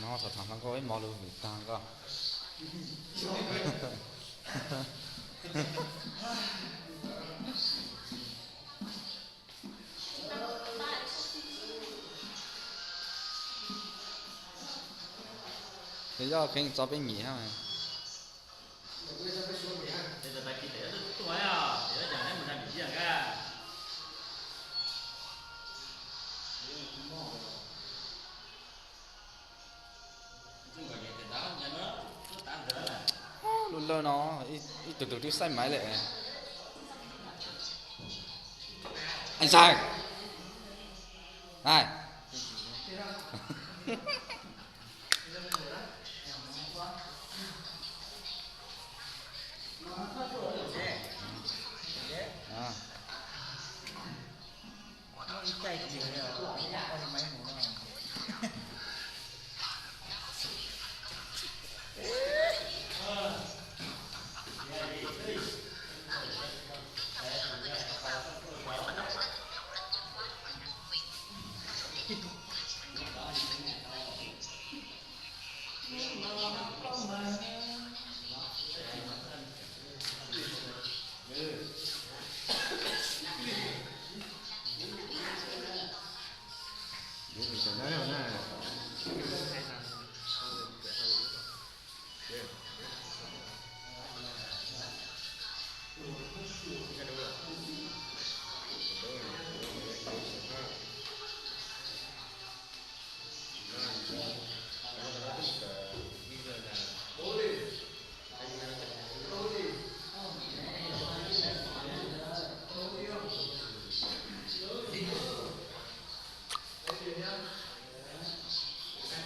No thaum thaum hluas nkauj ib hmos lug vwm tag koj. Nws yog kheev tso peb nyim hab. Lub lawj no, ib tug tug twb xaib maiv lawm. Ais,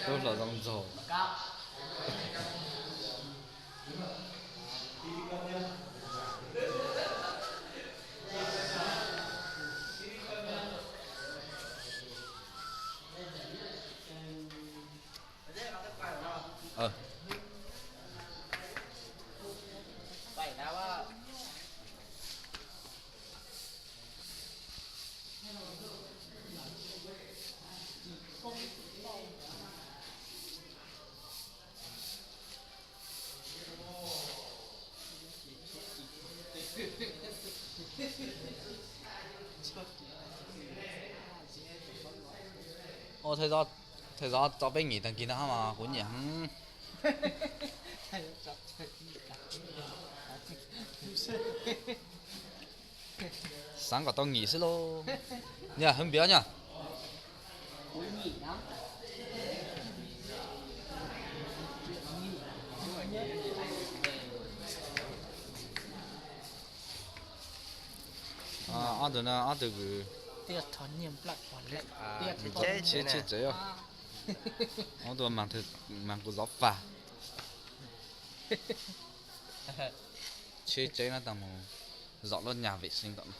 tub hluas zoo ntxaug. Thaj zov tso peb nyim tag kis no mas kuv nyiam heev. Xav kom tau nyim xwb lauj. Niam hwv npiav nyaj. Ob tug no ob tug kws tsib tsev, ob tug mas kuv zov faj. Tsib tsev no tau mus zom lub nyaj vem si tom no.